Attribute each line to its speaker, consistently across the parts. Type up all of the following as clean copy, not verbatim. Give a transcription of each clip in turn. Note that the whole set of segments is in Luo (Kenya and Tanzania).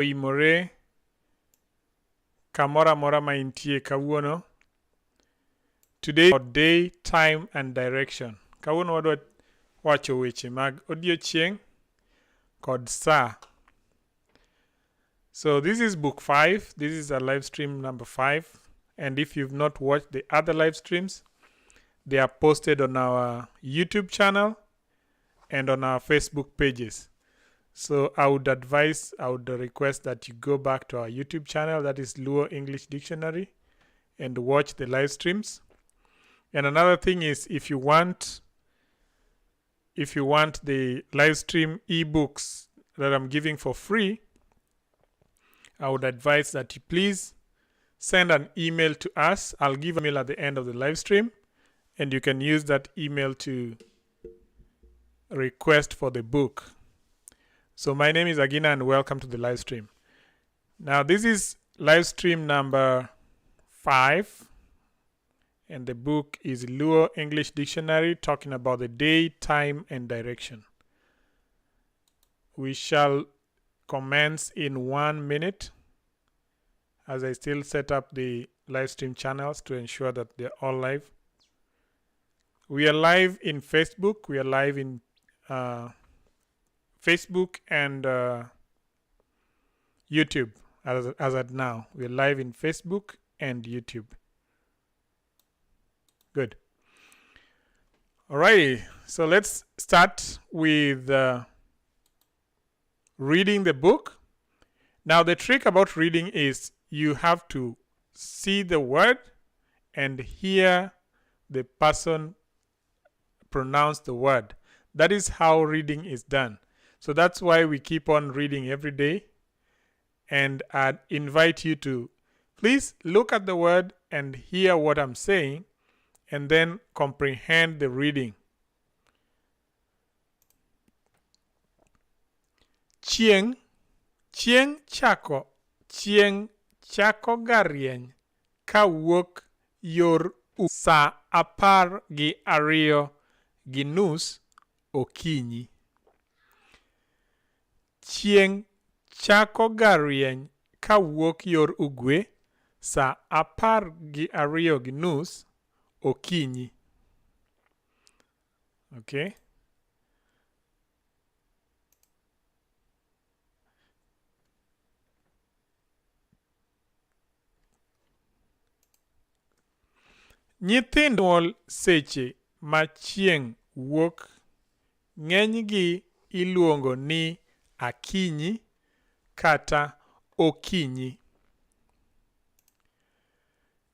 Speaker 1: Oimore kamoro amora ma intie kawuono. Today day, time and direction. Kawuono wadwa wacho weche mag odiochieng' kod saa. So this is book 5. This is a live stream number 5. And if you've not watched the other live streams, they are posted on our YouTube channel and on our Facebook pages. So I would advise, I would request that you go back to our YouTube channel, that is Luo English Dictionary, and watch the live streams. And another thing is if you want if you want the live stream ebooks that I'm giving for free, I would advise that you please send an email to us. I'll give an email at the end of the live stream, and you can use that email to request for the book. So my name is Agina and welcome to the live stream. Now this is live stream number 5 and the book is Luo English Dictionary talking about the day, time and direction. We shall commence in 1 minute as I still set up the live stream channels to ensure that they're all live. We are live in Facebook. We are live in Facebook and YouTube as at now. We are live in Facebook and YouTube. Good. All right. So let's start with reading the book. Now, the trick about reading is you have to see the word and hear the person pronounce the word. That is how reading is done. So that's why we keep on reading every day. And I'd invite you to please look at the word and hear what I'm saying and then comprehend the reading. Chieng' chieng' chako chieng' chako ga rieny kawuok yor sa apar gi ariyo gi nus okinyi. Chieng' chako ga rieny kawuok yor ugwe sa apar gi ariyo gi nus okinyi. Okay. Nyithindo nyuol seche ma chieng' wuok ng'enygi iluongo ni Akinyi kata Okinyi.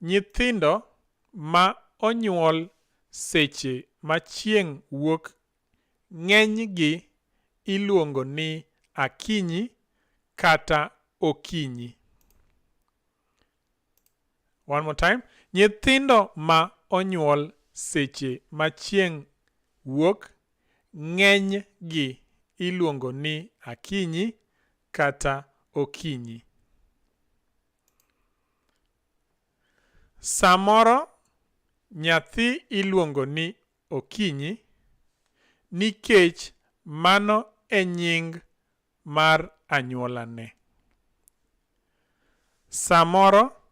Speaker 1: Nyithindo ma onyuol seche ma chieng' wuok ng'enygi iluongo ni Akinyi kata Okinyi. One more time. Nyithindo ma onyuol seche ma chieng' wuok ng'enygi iluongo ni Akinyi kata Okinyi. Samoro nyathi iluongo ni Okinyi nikech mano e nying mar anyuolane. Samoro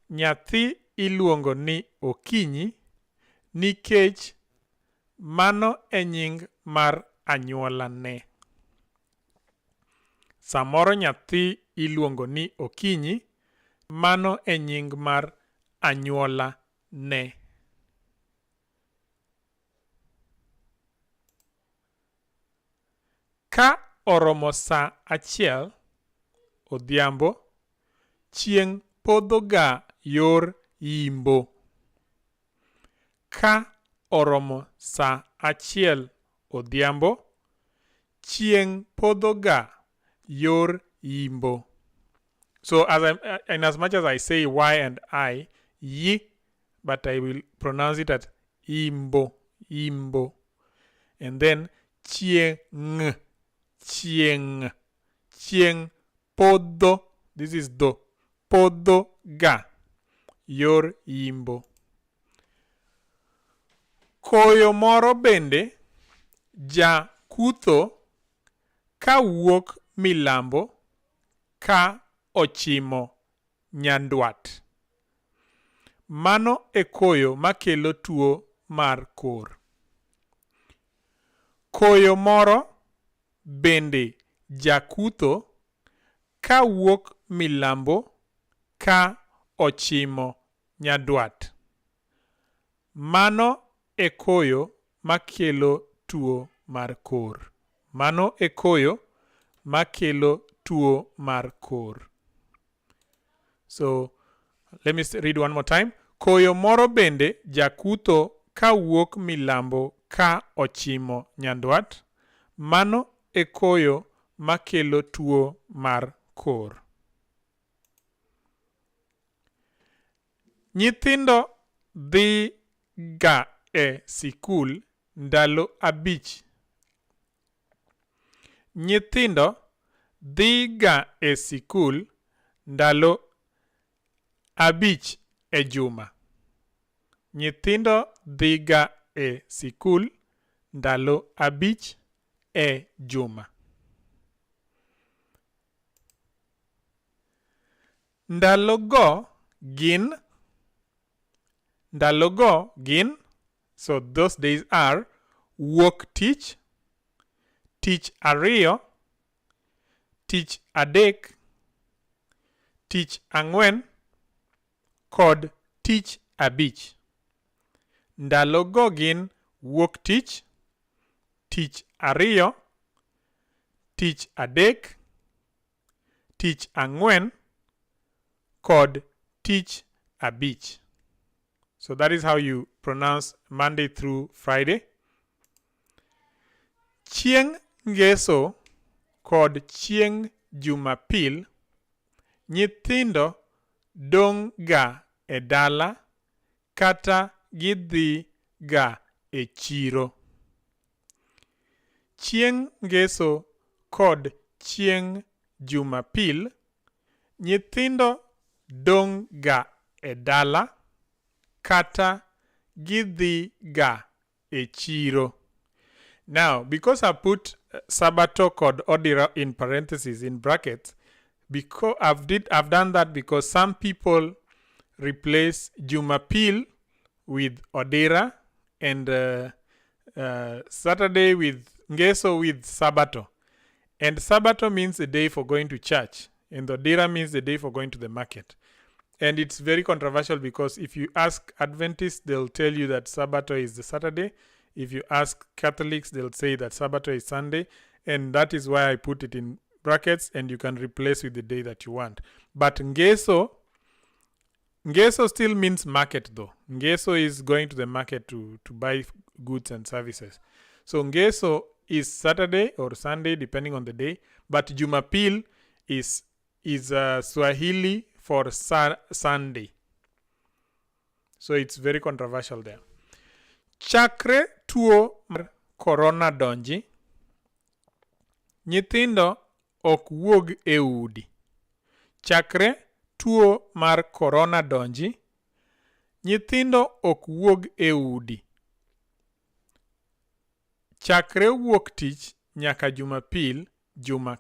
Speaker 1: nyathi iluongo ni Okinyi nikech mano e nying mar anyuolane. Samoro nyathi iluongo ni Okinyi, mano e nying mar anyuola ne. Ka oromo saa achiel odhiambo, chieng' podho ga yor yimbo. Ka oromo saa achiel odhiambo, chieng' podho ga yor yimbo. So as I, in as much as I say Y and I, yi, but I will pronounce it as imbo, imbo. And then chieng', chieng', chieng' podho, this is do, podho ga, yor yimbo. Koyo moro bende ja kutho ka wuok milambo. ka ochimo nyandwat. Mano e koyo makelo tuo mar kor. Koyo moro bende jakutho kawuok milambo ka ochimo nyandwat. Mano e koyo makelo tuo mar kor. Mano e koyo makelo tuo mar kor. So let me read one more time. Koyo moro bende jakutho kawuok milambo ka ochimo nyandwat. Mano e koyo makelo tuo mar kor. Nyithindo dhi ga e sikul ndalo abich. Nyithindo dhi ga e sikul ndalo abich e juma. Nyithindo dhi ga e sikul ndalo abich e juma. Ndalogo gin ndalogo gin so those days are wuok tich, tich ariyo, tich adek, tich ang'wen kod tich abich. Ndalogo gin wuok tich, tich ariyo, tich adek, tich ang'wen kod tich abich. So that is how you pronounce Monday through Friday. Chieng' Ngeso kod chieng' Jumapil, nyithindo dong' ga e dala kata gidhi ga e chiro. Chieng' Ngeso kod chieng' Jumapil, nyithindo dong' ga e dala kata gidhi ga e chiro. Now, because I put Sabato kod Odira in parentheses, in brackets, because I've done that because some people replace Jumapil with Odira and Saturday with Ngeso with Sabato. And Sabato means a day for going to church, and Odira means the day for going to the market. And it's very controversial because if you ask Adventists, they'll tell you that Sabato is the Saturday. If you ask Catholics, they'll say that Sabato is Sunday. And that is why I put it in brackets, and you can replace with the day that you want. But Ngeso, Ngeso still means market though. Ngeso is going to the market to buy goods and services. So Ngeso is Saturday or Sunday, depending on the day. But Jumapil is Swahili for Sunday. So it's very controversial there. Chakre tuo mar corona donji, nyithindo ok wuog e udi. Chakre tuo mar corona donji, nyithindo ok wuog e udi. Chakre wuok tich nyaka Jumapil juma.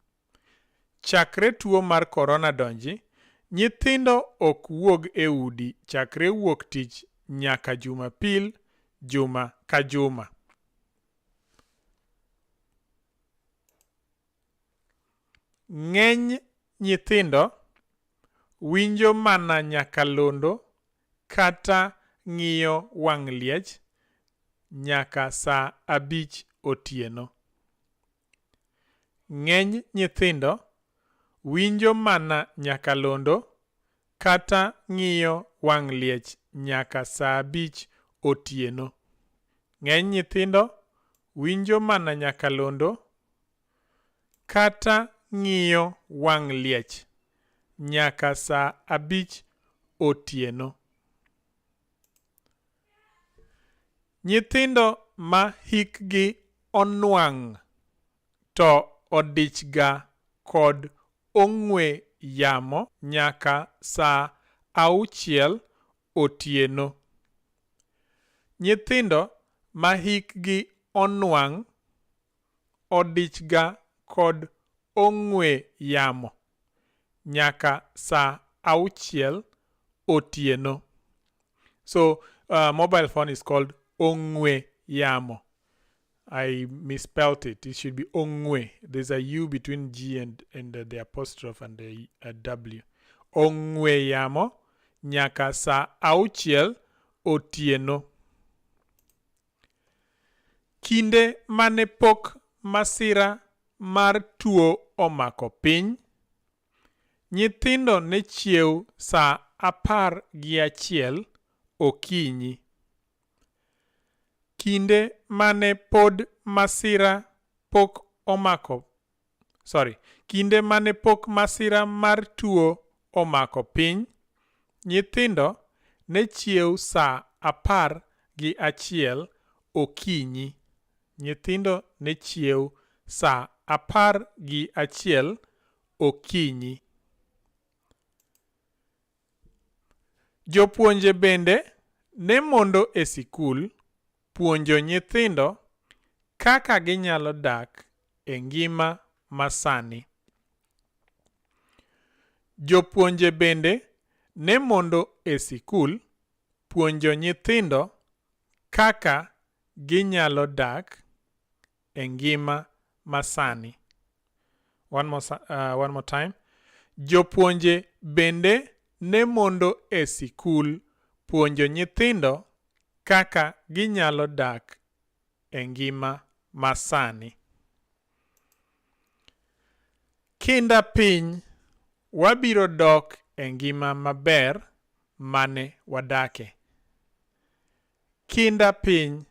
Speaker 1: Chakre tuo mar corona donji, nyithindo ok wuog e udi chakre wuok tich nyaka Jumapil juma ka juma. Ng'eny nyithindo winjo mana nyakalondo kata ng'iyo wang' liech nyaka saa abich otieno. Ng'eny nyithindo winjo mana nyakalondo kata ng'iyo wang' liech nyaka saa abich otieno. Ng'eny nyithindo winjo mana nyakalondo kata ng'iyo wang' liech nyaka saa abich otieno. Nyithindo ma hikgi onwang' to odichga kod ong'we yamo nyaka saa auchiel otieno. Nyithindo ma hikgi onwang' odichga kod ong'we yamo nyaka sa auchiel otieno. So mobile phone is called ong'we yamo. I misspelled it. It should be ong'we. There's a U between G and the apostrophe and the W. Ong'we yamo nyaka sa auchiel otieno. Kinde mane pok masira mar tuo omako piny, nyithindo ne chiew sa apar gi achiel okinyi. Kinde mane pod masira pok omako sorry, kinde mane pok masira mar tuo omako piny, nyithindo ne chiew sa apar gi achiel okinyi. Nyithindo ne chiew sa apar gi achiel okinyi. Jopuonje bende ne mondo e sikul puonjo nyithindo kaka ginyalo dak e ngima masani. Jopuonje bende ne mondo e sikul puonjo nyithindo kaka ginyalo dak e ngima masani. One more time. Jopuonje bende ne mondo e sikul puonjo nyithindo kaka ginyalo dak e ngima masani. Kinda piny, wabiro dok e ngima maber mane wadake. Kinda piny,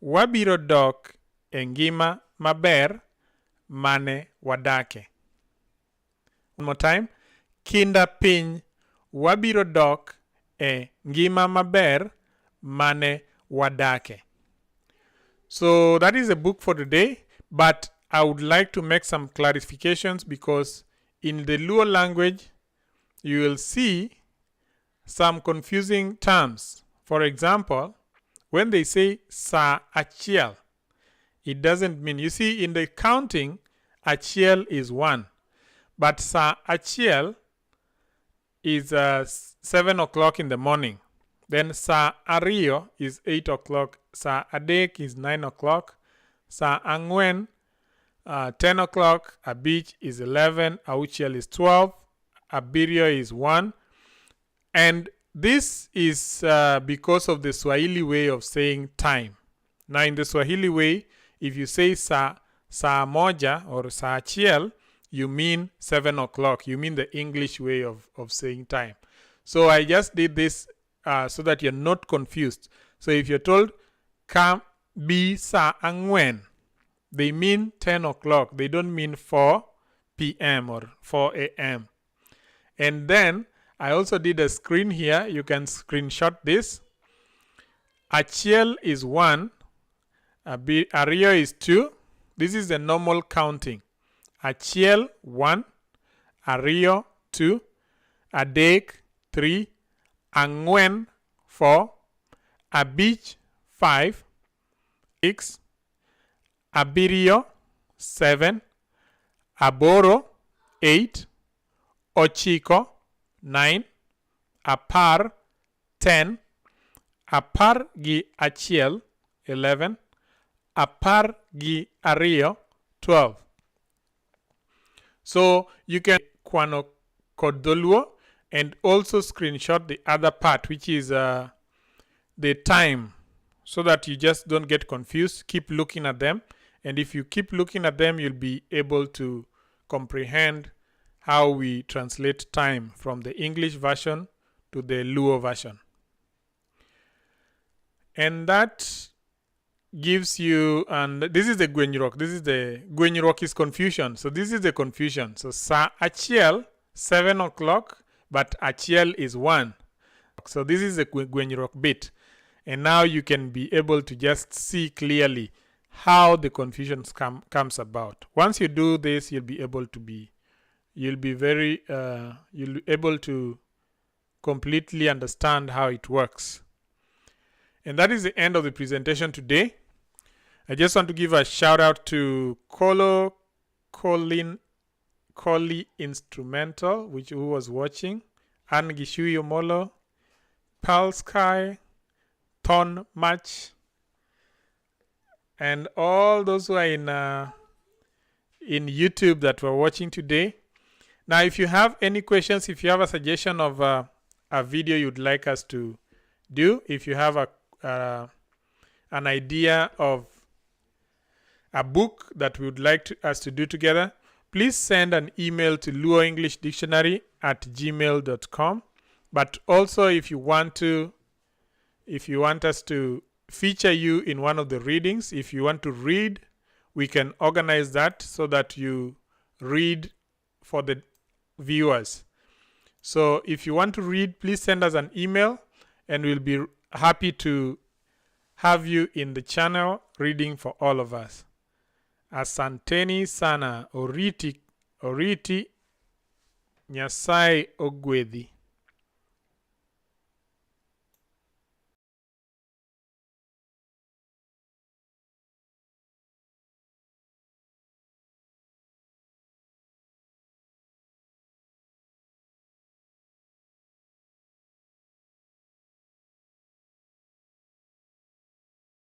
Speaker 1: wabiro dok e ngima maber mane wadake. One more time. Kinda piny, wabiro dok e ngima maber mane wadake. So that is a book for today, but I would like to make some clarifications because in the Luo language, you will see some confusing terms. For example, when they say sa achiel, it doesn't mean, you see, in the counting, achiel is 1, but sa achiel is 7 o'clock in the morning. Then sa ariyo is 8 o'clock, sa adek is 9 o'clock, sa ang'wen 10 o'clock, abich is 11, auchiel is 12, abiriyo is 1. And this is because of the Swahili way of saying time. Now in the Swahili way, if you say sa moja or sa achiel, you mean 7 o'clock. You mean the English way of saying time. So I just did this so that you're not confused. So if you're told come bi sa ang'wen, they mean 10 o'clock. They don't mean 4 p.m. or 4 a.m. And then I also did a screen here. You can screenshot this. Achiel is 1. Ariyo is 2. This is the normal counting. Achiel 1, ariyo 2, adek 3, ang'wen 4, abich 5, 6, abiriyo 7, aboro 8, ochiko 9, apar 10, apar gi achiel 11, apar gi ariyo 12. So you can kwano kod dholuo and also screenshot the other part, which is the time, so that you just don't get confused. Keep looking at them, and if you keep looking at them, you'll be able to comprehend how we translate time from the English version to the Luo version. And that gives you, and this is the Gwenyruok. This is the Gwenyruok is confusion. So this is the confusion. So sa achiel, 7 o'clock, but achiel is 1. So this is the Gwenyruok bit. And now you can be able to just see clearly how the confusion comes about. Once you do this, you'll be able to be, you'll be very, you'll be able to completely understand how it works. And that is the end of the presentation today. I just want to give a shout out to Kolo Colin Collie Instrumental, which who was watching, Anne Gishui Omolo, Pearl Sky, Ton Match, and all those who are in YouTube that were watching today. Now, if you have any questions, if you have a suggestion of a video you'd like us to do, if you have a an idea of a book that we would like us to do together, please send an email to luoenglishdictionary@gmail.com. But also, if you want us to feature you in one of the readings, if you want to read, we can organize that so that you read for the viewers. So if you want to read, please send us an email and we'll be happy to have you in the channel reading for all of us. Asanteni sana. Oriti, oriti. Nyasaye ogwedhi.